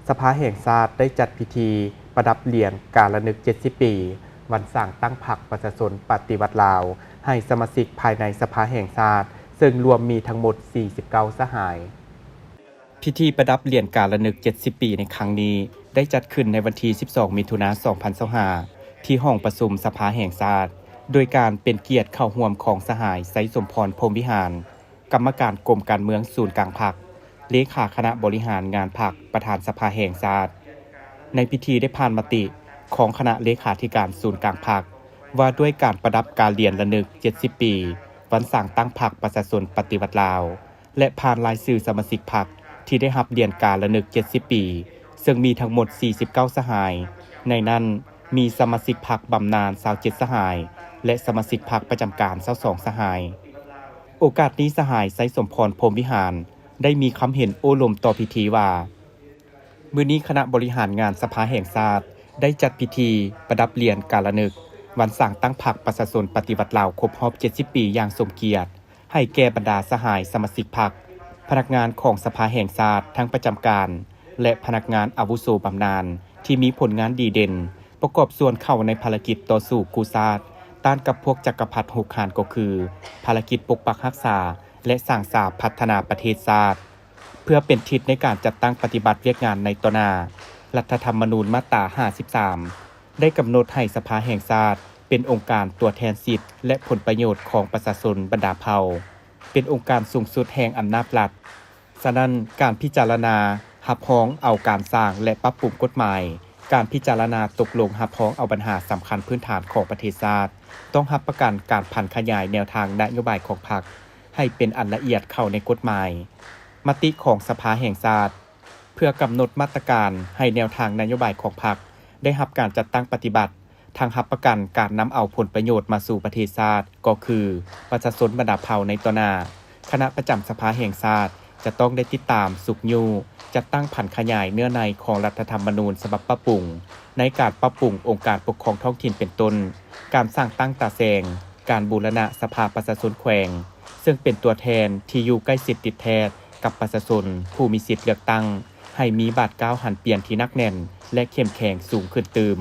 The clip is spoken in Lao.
ສະພາແຫ່ງຊາດໄດ້ຈັດພິທີປະດັບຫຼຽນກາລະນຶກເຈັດສິບປີ ວັນສ້າງຕັ້ງພັກປະຊາຊົນປະຕິວັດລາວ ໃຫ້ສະມາຊິກພາຍໃນສະພາແຫ່ງຊາດ ເຊິ່ງລວມມີທັງໝົດສີ່ສິບເກົ້າສະຫາຍ. ພິທີປະດັບຫຼຽນກາລະນຶກເຈັດສິບປີໃນຄັ້ງນີ້ ໄດ້ຈັດຂຶ້ນໃນວັນທີສິບສອງ ມິຖຸນາ ສອງພັນຊາວຫ້າ ທີ່ຫ້ອງປະຊຸມສະພາແຫ່ງຊາດ ໂດຍການເປັນກຽດເຂົ້າຮ່ວມຂອງສະຫາຍ ໄຊສົມພອນ ພົມວິຫານ ກຳມະການກົມການເມືອງສູນກາງພັກ, ເລຂາຄະນະບໍລິຫານງານພັກ, ປະທານສະພາແຫ່ງຊາດ. ໃນພິທີໄດ້ຜ່ານມະຕິຂອງຄະນະເລຂາທິການສູນກາງພັກ ວ່າດ້ວຍການປະດັບການຫຼຽນລະນຶກເຈັດສິບປີ ວັນສ້າງຕັ້ງພັກປະຊາຊົນປະຕິວັດລາວ ແລະ ຜ່ານລາຍຊື່ສະມາຊິກພັກທີ່ໄດ້ຮັບຫຼຽນກາລະນຶກເຈັດສິບປີ ເຊິ່ງມີທັງໝົດສີ່ສິບເກົ້າສະຫາຍ, ໃນນັ້ນມີສະມາຊິກພັກບຳນານຊາວເຈັດສະຫາຍ ແລະ ສະມາຊິກພັກປະຈຳການຊາວສອງສະຫາຍ. ໂອກາດນີ້ ສະຫາຍ ໄຊສົມພອນ ພົມວິຫານ ໄດ້ມີຄຳເຫັນໂອ້ລົມຕໍ່ພິທີວ່າ, ມື້ນີ້ຄະນະບໍລິຫານງານສະພາແຫ່ງຊາດໄດ້ຈັດພິທີປະດັບຫຼຽນກາລະນຶກ ວັນສ້າງຕັ້ງພັກປະຊາຊົນປະຕິວັດລາວຄົບຮອບເຈັດສິບປີຢ່າງສົມກຽດ ໃຫ້ແກ່ບັນດາສະຫາຍສະມາຊິກພັກ, ພະນັກງານຂອງສະພາແຫ່ງຊາດທັງປະຈຳການ ແລະ ພະນັກງານອາວຸໂສບຳນານທີ່ມີຜົນງານດີເດັ່ນ ປະກອບສ່ວນເຂົ້າໃນພາລະກິດຕໍ່ສູ້ກູ້ຊາດ ຕ້ານກັບພວກຈັກກະພັດຮຸກຮານ ກໍຄື ພາລະກິດປົກປັກຮັກສາ ແລະ ສ້າງສາພັດທະນາປະເທດຊາດ ເພື່ອເປັນທິດໃນການຈັດຕັ້ງປະຕິບັດວຽກງານໃນຕໍ່ໜ້າ. ລັດຖະທຳມະນູນມາດຕາຫ້າສິບສາມ ໄດ້ກຳນົດໃຫ້ສະພາແຫ່ງຊາດເປັນອົງການຕົວແທນສິດ ແລະ ຜົນປະໂຫຍດຂອງປະຊາຊົນບັນດາເຜົ່າ, ເປັນອົງການສູງສຸດແຫ່ງອຳນາດລັດ. ສະນັ້ນ, ການພິຈາລະນາຮັບຮອງເອົາການສ້າງ ແລະ ປັບປຸງກົດໝາຍ, ການພິຈາລະນາຕົກລົງຮັບຮອງເອົາບັນຫາສຳຄັນພື້ນຖານຂອງປະເທດຊາດ ຕ້ອງຮັບປະກັນການຜັນຂະຫຍາຍແນວທາງນະໂຍບາຍຂອງພັກ ໃຫ້ເປັນອັນລະອຽດເຂົ້າໃນກົດໝາຍ, ມະຕິຂອງສະພາແຫ່ງຊາດ ເພື່ອກຳນົດມາດຕະການໃຫ້ແນວທາງນະໂຍບາຍຂອງພັກໄດ້ຮັບການຈັດຕັ້ງປະຕິບັດ, ທັງຮັບປະກັນການນຳເອົາຜົນປະໂຫຍດມາສູ່ປະເທດຊາດ ກໍຄືປະຊາຊົນບັນດາເຜົ່າໃນຕໍ່ໜ້າ. ຄະນະປະຈຳສະພາແຫ່ງຊາດຈະຕ້ອງໄດ້ຕິດຕາມ, ຊຸກຍູ້, ຈັດຕັ້ງຜັນຂະຫຍາຍເນື້ອໃນຂອງລັດຖະທຳມະນູນສະບັບປັບປຸງ, ໃນການປັບປຸງອົງການປົກຄອງທ້ອງຖິ່ນເປັນຕົ້ນ ການສ້າງຕັ້ງຕາແສງ, ການບູລະນະສະພາປະຊາຊົນແຂວງ ເຊິ່ງເປັນຕົວແທນທີ່ຢູ່ໃກ້ຊິດຕິດແທດກັບປະຊາຊົນຜູ້ມີສິດເລືອກຕັ້ງ ໃຫ້ມີບາດກ້າວຫັນປ່ຽນທີ່ໜັກແໜ້ນ ແລະ ເຂັ້ມແຂງສູງຂຶ້ນຕື່ມ.